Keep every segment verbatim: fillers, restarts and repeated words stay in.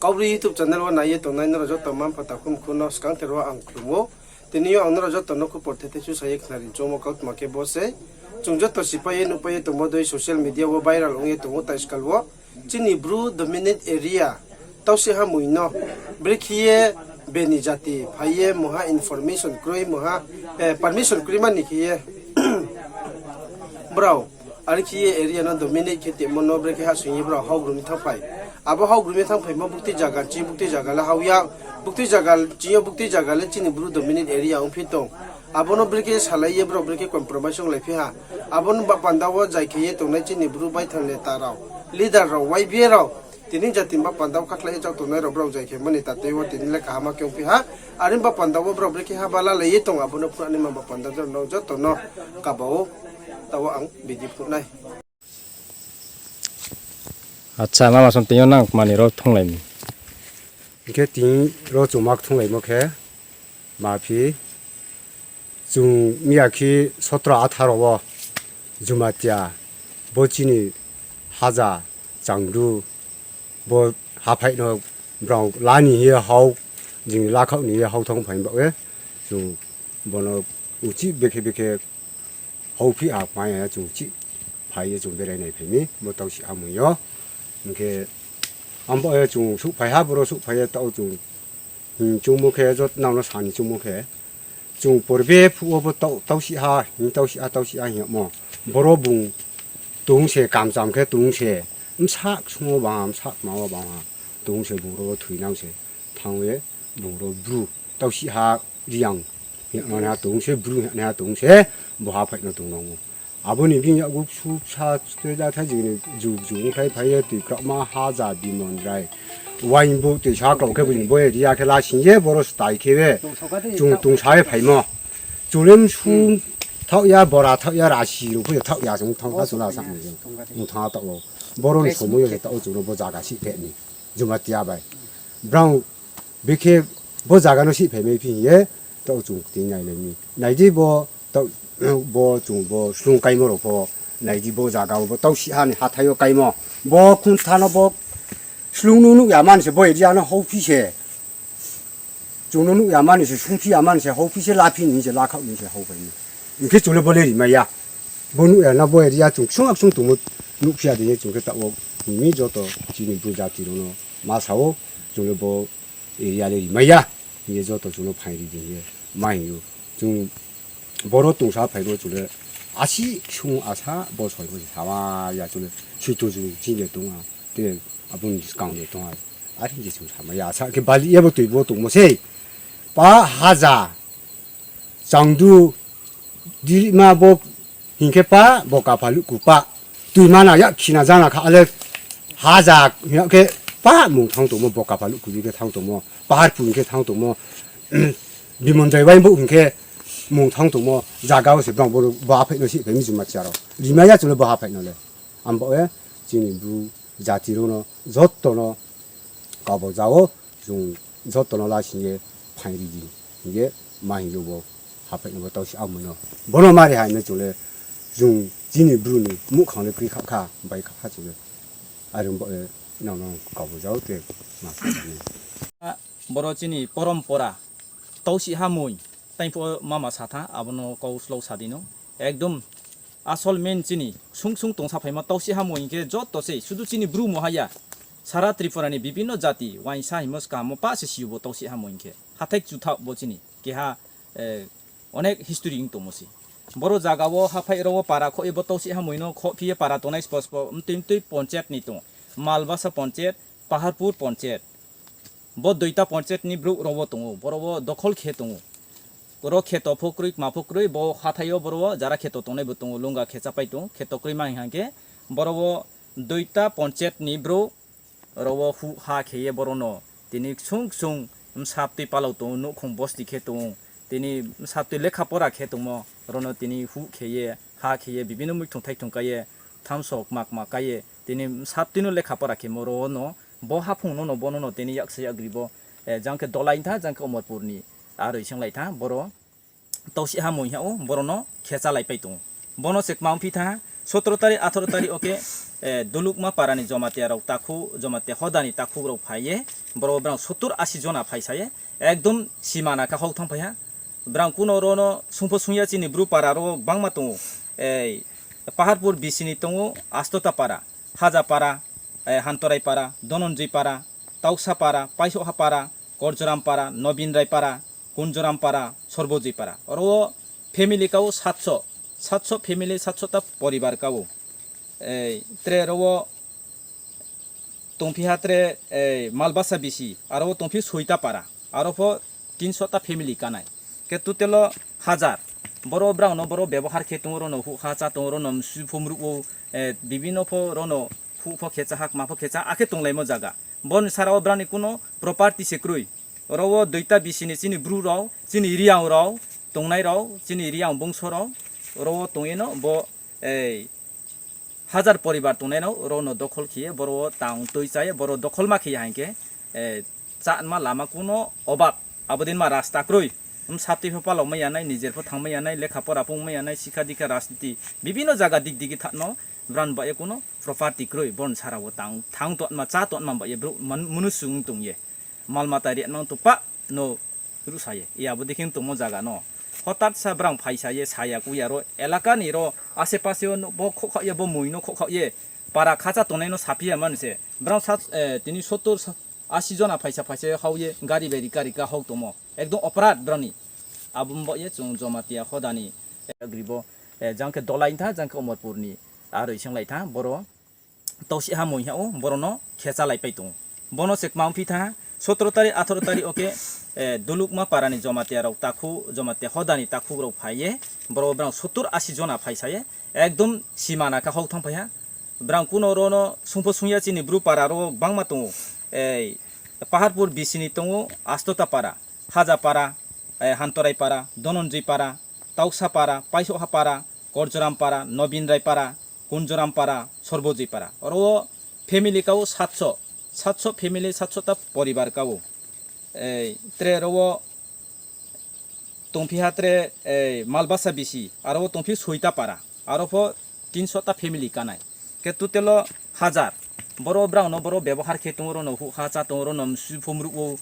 Kaubru YouTube channel wo nai ye tongnai nrao joto mma-mpha takhu mkhu no skangther wo ang khlum ou. Tini yo ang nrao joto no khupor thethei susa ye khnari choungmo kautma khe bo sei. Chung joto sipai ye nuhpai ye tongmo dei social media wo viral ong ye tong ou taiskal wo. Chini Bru dominate area, Tausiha Moing no brekhe ye beni jati phai ye mungha information kroi, mungha, eh, permission kroi mani khe ye brao are khe ye area no dominate khe tongmo no brekhe hahsoing ye brao houhgrum ye thanngphai. Abo houhgrum ye thanngphaimo buktui zaga chini buktui zaga le hao ya, buktui zaga chini yo buktui zaga le chini Bru dominate area ongphi tong. Abo no brekhe salai ye brao brekhe compromise onglai phi ha. Abo no ba panda wo jai khe ye tongnai chini Bru baithang neta rao, leader rao, Y B A rao, tini jati ba panda wo khakhlai ye chao tongnai rao brao jai khe mani tatei wo tini le kaham khe ongphi ha. Are ba panda wo brao brekhe ha ba lalai ye tong, abo no phnuh naima ba panda wo nrao joto no kaba ou, taoh wo ang bidi phnuh nai. Acha, mama song tini yo nang mani ro thunglai mi. Hing khe tini ro chung ma kthunglaimo khe, ma phi, chung miya khe sotro atharo wo Jumatia, bo chini Haja, Changdu, bo haphaih no brao la ni hing ye hao, jing lakhaoh ni hing ye hao thanng phai baoh ye, chung bo no uchih bekhe bekhe hao phi ha phai ya chung uchih phai ye chung berai nai phai mi, bo Tausiha Moing yo. Hing khe, ang baoh ye chung souhphai ha, boro souhphai ye taoh chung, hmm, choungmo khe, jot nang no sa ni choungmo khe, chung porbe phuh wo bo taoh, Tausiha, hing Tausiha, Tausiha hing yagmo. Boro bung tong se, kamcham khe tong se, bsa ksung wo bang ha, bsa kma wo bang ha, tong se bung ro wo thoinang se, thanng ye bung ro Bru, Tausiha Reang hing yag nai ha tong se, Bru hing yag nai ha tong se, bo haphaih no tong nang ou. Abo ni bini yakgu ksu bsa tui da thai jing ni jug jug ongkhlai phai ye tui kraohma Haja Bimon Rai. Waing bo tui sa kraoh khe bo ni bo area khe lasing ye boro stai khe ye chung tongsa ye phaimo. Chung le msu thaoh ya, bora thaoh ya, rasi rao pho thaoh ya, chung thanng ha chung la sa ni chung thanng ha taoh wo. Boro ni somoi yo se taoh wo chung no bo zaga sihpheh ni Jumatia bai. Brao bekhe bo zaga no sihphai mai phi hing ye, taoh chung tini nailai mi. Nai di bo, taoh, bo chung bo slung kaimo rao pho, nai di bo zaga wo bo Tausiha ni hathái yo kaimo. Bo khuntha no bo slung no nuh ya mani se bo area no haophi se. Chung no nuh ya mani se, sungphi ya mani se, haophi se, laphi ni se, lakhaoh ni se, haophai ni. Hing khe chung le bo le rimai ya. Bo nuh ya na bo area chung ksung aksung tongmo nuhphi ya dei ye chung khe taoh wo hing mi joto chini Bru jati rao no ma sa ou, chung le bo area le rimai ya hing ye joto chung no phaing ri di hing ye ma hing ou. Chung boro tongsa phai ro chung le asi ksung asa bo soi bo sama ya chung le suitu jung ching ye tong ha, te abo ni skang ye tong ha, are hing ye chung sama ya sa khe bali ye bo tui bo tongmo sei. Pa Haja, Changdu, Dirima bo hing khe pa, bo Kaphaluku pa, tuimana ya khina jana kha le Haja hing khe pa mung thanng tongmo, bo Kaphaluku hing khe thanng tongmo, Paharpur hing khe thanng tongmo, Bimondrai Waing bo hing khe mung thanng tongmo zaga wo se brao bo, bo haphaih no sihphai mi Jumatia rao. Rimai ya chung le bo haphaih no le. Ang baoh ye chini Bru jati rao no joto no kabo za ou, chung joto no lasing ye phaing ri di hing ye ma hing yo bo haphaih no bo Tausiha Moing no. Bo no mari hai no chung le chung chini Bru ni muhkhang le kroi kha kha, bai kha kha chung le. Are ong baoh ye nang no kabo za ou te ma sa di. Boro chini porompora, Tausiha Moing, tai pho mama sa tha, abo no kau slow sa di no. Ekdom asol main chini sung sung tongsa phaimo Tausiha Moing hing khe joto se, sudu chini Bru mo ha ya. Sara Tripura ni bibhinno jati, uaingsa hingmo skamo pa se si ou bo Tausiha Moing hing khe. Hathái kchuthaoh bo chini, keha, eh, onek history ong tongmo se. Boro zaga wo haphaih rao wo para khoh ye bo Tausiha Moing no khohphi ye para tongnai spo spo, mtui mtui ponchayat ni tong ou. Malbasa ponchayat, Paharpur ponchayat. Bo duita ponchayat ni brouh rao wo tong ou, boro wo dokhol khe tong ou. Ro kheto pho kroi, kma pho kroi, bo hathái yo boro wo jara kheto tongnai bo tong ou, lungga khe chápai tong ou, kheto kroima hing khe, boro wo duita ponchayat ni brouh rao wo huh ha khe ye boro no tini ksung ksung bsa btui palao tong ou, nouhkhong bosti khe tong ou, tini bsa btui lekha pora khe tongmo, ro no tini huh khe ye, ha khe ye, bibhinno muithong thaithong kai ye, thamso kma kma kai ye, tini bsa btui no lekha pora khemo ro no, bo haphung no no, bo no no tini yaksa yakgri bo, eh, jang khe Dolai tha, jang khe Omorpur ni, aroi senglai tha, boro Tausiha Moing ha ou, boro no khe chálaipai tong ou. Bo no se kma ongphi tha, sotro tari, atharo tari, okay, Dulukma para ni Jamatia rao takhu, Jamatia hoda ni takhu rao phai ye, boro wo brang sottur asi jona phaisa ye, ekdom simana khe hao thanngphai ha. Brang kuno ro no sung pho sung ya, chini Bru para ro wo gbangma tong ou. Paharpur bisi ni tong ou, Astota para, Haja para, Hantorai para, Dononjoi para, Tausa para, Paisoha para, Korjoram para, Nobin Rai para, Kunjoram para, Sorbojoi para. Oro wo family ka ou satso, satso family, satso ta poribar ka ou. Tre ro wo tongphi ha tre, Malbasa bisi, aro wo tongphi soita para, aro pho tinso ta family ka nai. Khe total wo hajar. Boro brao no boro bebohar khe tong ou, ro no huh ha chá tong ou, ro no msu pho mruh ou, bibino pho ro no huh pho khe chá ha, kma pho khe chá, akhe tonglaimo zaga. Bo ni sara wo brao ni kuno property se kroi. Ro wo duita bisi ni chini Bru rao, chini Reang rao, tongnai rao, chini Reang bongso rao, ro wo tong ye no bo hajar poribar tongnai no ro no dokhol khe ye, boro wo tang tui chá ye, boro dokhol ma khe ya hing khe, chánma lama kuno obab, abo dei ma rasta kroi. Bsatui pho palao mai ya nai, nijer pho thanng mai ya nai, lekha pora pung mai ya nai, sikha dikha rajniti, bibino zaga dik digi thanng no, brao ni baoh ye kuno property kroi, bo ni sara wo tang, thanng tonma, chá tonma baoh ye brouh man-, mnusu ong tong ye. Malmata ri nang tongpah no ruhsa ye, abo dei khe tongmo zaga no. Hotat sa brao phaisa ye, saya ku ya ro, elaka ni ro, asepase wo no bo khouhkhaoh ye, bo mui no khouhkhaoh ye, para khacha tongnai no saphi ya man se. Brao sa, tini sottur, asi jona phaisa phaisa ye hao ye, gari bai rika rika hao tongmo. Ekdom oporad brao ni. Abo ni baoh ye chung Jamatia hoda ni, agri bo, jang khe Dolai tha, jang khe Omorpur ni, aro isanglai tha, boro tausih ha mui ha ou, boro no khe chálaipai tong ou. Bo no se kma ongphi tha, sotro tarik, atharo tarik wo khe, Dulukma para ni Jamatia rao takhu, Jamatia hoda ni takhu rao phai ye, boro wo brao sottur asi jona phaisa ye, ekdom simana khe hao thanngphai ha. Brao kuno ro no sung pho sung ya, chini Bru para ro wo gbangma tong ou. Paharpur bisi ni tong ou, Astota para, Haja para, Hantorai para, Dononjoi para, Tausa para, Paisoha para, Korjoram para, Nobin Rai para, Kunjoram para, Sorbojoi para. Oro wo family ka ou satso, satso family, satso ta poribar ka ou. Tre ro wo tongphi ha tre, Malbasa bisi, aro wo tongphi soita para, aro pho tinso ta family ka nai. Khe total wo hajar. Boro brao no boro bebohar khe tong ou, ro no huh ha chá tong ou, ro no msu pho mruh ou,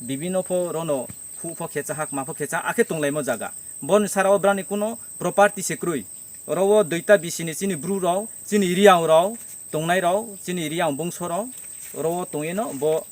bibino pho ro no huh pho khe chá ha, kma pho khe chá, akhe tonglaimo zaga. Bo ni sara wo brao ni kuno property se kroi. Ro wo duita bisi ni chini Bru rao, chini Reang rao, tongnai rao, chini Reang bongso rao, ro wo tong ye no bo,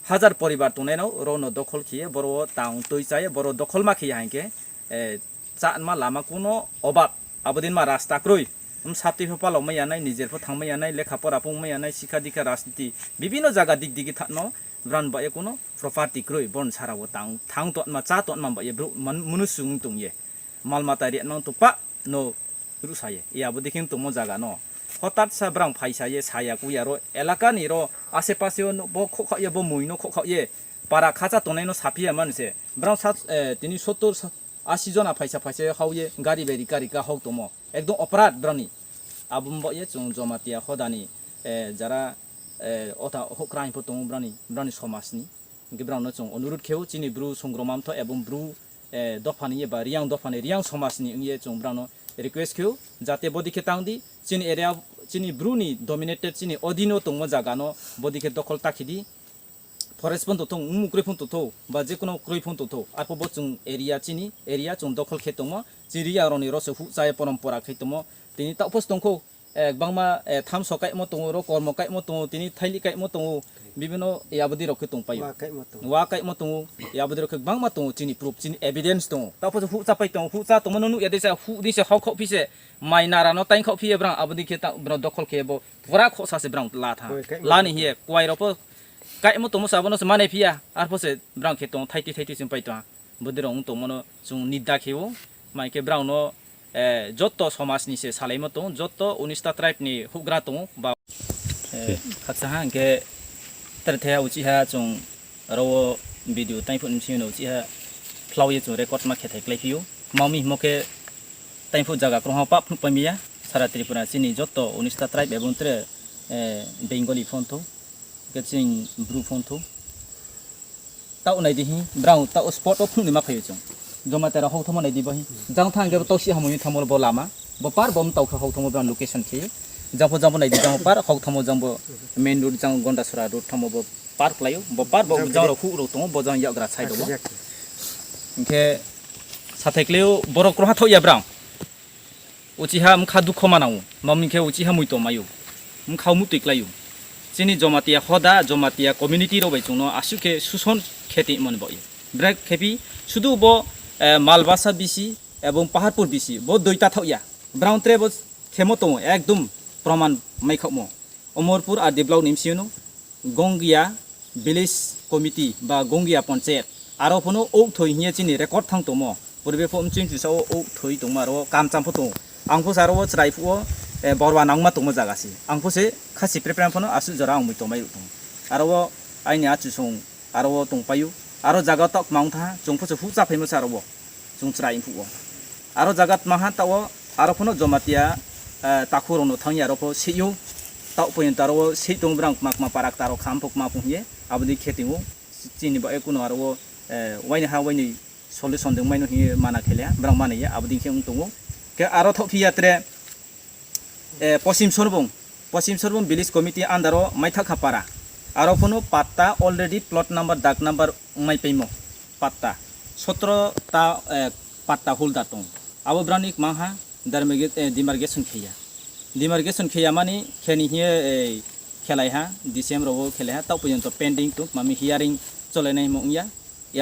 hajar poribar tongnai no ro no dokhol khe ye, boro wo tang tui chá ye, boro dokhol ma khe ya hing khe, chánma lama kuno obab, abo dei ma rasta kroi. Bsatui pho palao mai ya nai, nijer pho thanng mai ya nai, lekha pora pung mai ya nai, sikha dikha rajniti, bibino zaga dik digi thanng no, brao ni baoh ye kuno property kroi, bo ni sara wo tang, thanng tonma, chá tonma baoh ye brouh man-, mnusu ong tong ye. Malmata ri nang tongpah no ruhsa ye, abo dei khe tongmo zaga no. Hotat sa brao phaisa ye, saya ku ya ro, elaka ni ro, asepase wo no bo khouhkhaoh ye, bo mui no khouhkhaoh ye, para khacha tongnai no saphi ya man se. Brao sa, tini sottur, asi jona phaisa phaisa ye hao ye, gari bai rika rika hao tongmo. Ekdom oporad brao ni. Abo ni baoh ye chung Jamatia hoda ni, jara, ota houhkra hing pho tong ou brao ni, brao ni somaj ni. Hing khe brao no chung onurudh khe ou, chini Bru songroma mthoh, ebong Bru, dopha ni ye ba Reang dopha ni, Reang somaj ni ong ye chung brao no request khe ou, jate bodei khe tang di, chini area, chini Bru ni dominated, chini odin wo tongmo zaga no bodei khe dokhol ta khe di, forest phon tongthou, mmung kroi phon tongthou, ba je kuno kroi phon tongthou, arpho bo chung area, chini area chung dokhol khe tongmo, chini Reang rao ni ro se huh chá ye porompora khe tongmo, tini taoh pho se tongkhou, gbangma, thamso kaimo tong ou, ro kormo kaimo tong ou, tini thaili kaimo tong ou, bibino abo dei rao khe tongpai ou. Wa kaimo tong ou, abo dei rao khe gbangma tong ou, chini proof, chini evidence tong ou. Taoh pho se huh chápai tong ou, huh chá tongmo no nuh ya dei se, huh dei se, hao khaohphi se, mai nara no taing khaohphi ye brao, abo dei khe ta-, brao dokhol khe bo, pura khohsa se brao la tha. La ni hing ye, kuai rao pho kaimo tongmo se abo no se manaiphi ya, arpho se brao khe tong, thaitui thaitui se pai tong ha. Bodei rao ong tongmo no chung nida khe ou, mai khe brao no, joto somaj ni se salaimo tong, joto unista tribe ni houhgra tong ou, ba, khakcha ha, hing khe tre thaiha uchih ha chung aro wo video taingphuh ni bsing yo no uchih ha phlau ye chung record ma khe thai klái phi ou. Kma mi hingmo khe taingphuh zaga krung ha pah phnuh pai mi ya, sara Tripura chini joto unista tribe ebong tre, Bengali phon thou, khe chini Bru phon thou. Taoh nai di hing, brao taoh spot wo phnuh ni ma phai ou chung. Jamatia rao hao thanngmo nai di bo hing. Jang thanng khe bo taoh si hamoi thanngmo bo lama. Bo par bo mtao khe hao thanngmo brao location khe. Jang pho, jang pho nai di, jang pho par, hok thamo jang bo main road, jang Gondasora road thamo bo par klái ou, bo par bo jang rao huh rao tong ou, bo jang yakgra side rao bo. Hing khe sathai klái ou, borok krungha thaoh ya brang. Uchiha mkha dukho manang ou, ma hing khe uchiha moito mai ou, mkha muhtoi klái ou. Chini Jomatia hoda, Jomatia community rao bai chung no asuh khe suson khe tongmo ni baoh ye. Brek khe phi, sudu bo, eh, Malbasa bisi, ebong Paharpur bisi, bo doita thaoh ya. Brang tre bo khemo tong ou, ekdom proman mai khaohmo. Omorpur R D block ni bsing yo no Gongia village committee ba Gongia panchayat, aro pho no ouhthoi hing ye chini record thanng tongmo. Purbe pho mching chusa wo ouhthoi tongmo, aro wo kamcham pho tong ou. Ang pho se aro wo chrai phuh wo, eh, borwa nangma tongmo zaga se. Ang pho se khasi preprang pho no asuh jora ang moito mai ruh tong ou. Aro wo aini achusong aro wo tongpai ou. Aro zaga taoh kmang tha, chung pho se huh chaphaimo se aro wo. Chung chrai phuh wo. Aro zaga tma ha taoh wo, aro pho no Jomatia, eh, takhu rao no thanng ye aro pho seih ou. Taoh poyonto aro wo seih tong brang kma kma para kta rao kham pho kma pho hing ye, abo dei khe tong ou. Chini ba e kuno aro wo, eh, waini ha waini solution dong mai no hing ye mana khe le ha, brang mana ya, abo dei khe ong tong ou. Khe aro thaoh phi ya tre, eh, Posim Sorbong, Posim Sorbong village committee under wo Maithakha para. Aro pho no patta already plot number, dag number ongmai paimo. Patta. Sotro ta, eh, patta holder tong. Abo brang ni kmang ha, dermage-, eh, demarcation khe ya. Demarcation khe ya mani khe ni hing ye, eh, khelai ha, D C M rao wo khelai ha, taoh poyonto pending tong, mami hearing cholai nai mo ong ya.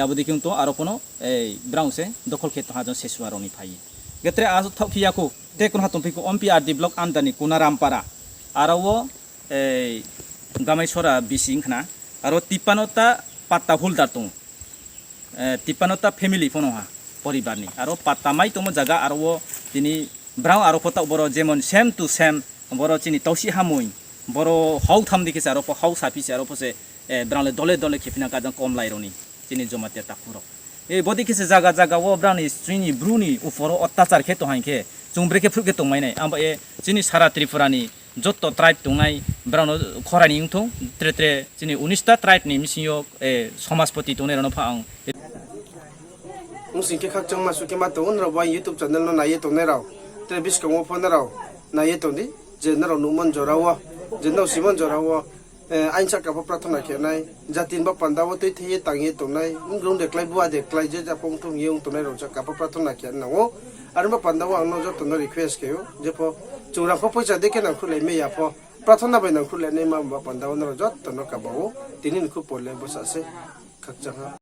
Abo dei khe ong tong, aro pho no, eh, brang se dokhol khe tong ha jang sesua rao ni phai ye. Khe tre a thaoh phi ya khou, te kono ha tongphi khou, M P R D block under ni Kunaram para. Aro wo, eh, Gamaisora bisi ong khna, aro tippano ta patta holder tong. Eh, tippano ta family pho no ha, poribar ni. Aro patta mai tongmo zaga, aro wo tini brang aro pho taoh boro jemon same to same, boro chini tausih hamoi, boro hao tham dei khe se aro pho hao saphi se aro pho se, eh, brang le dole dole khe phi na kajang komlai rao ni, chini Jomatia takhu rao. Eh, bo dei khe se zaga zaga wo brang ni chini bru ni upor wo ottachar khe tong ha hing khe, chung bre khe phruh khe tongmai nai. Ang ba ye chini sara Tripura ni joto tribe tongnai, brao no khorai ni ong thung, tre tre chini unis ta tribe ni bsing yo, eh, somaspoti tongnai rao no pha ang. Ong sing khe khakchangma suh khe ma tong ou, nrao bo aini YouTube channel no nai ye tongnai rao, tre buskang wo pho nrao nai ye tong di, je nrao nuhmon jora wo, je nrao simon jora wo, eh, aini sahka pho prathona khe nai, jati ni ba panda wo tuithei ye tang ye tongnai, mgrung de klái, bua de klái, je ja pho ong thung ye ong tongnai rao sahka pho prathona khe nang ou. Aro ba panda wo ang no joto no request khe ou, je pho chung rang pho poicha dei khe nangkhruhlai mai ya pho, prathona bai nangkhruhlai naima ba panda wo nrao joto no kaba ou, tini ni khupo le bsa se, khakchang ha.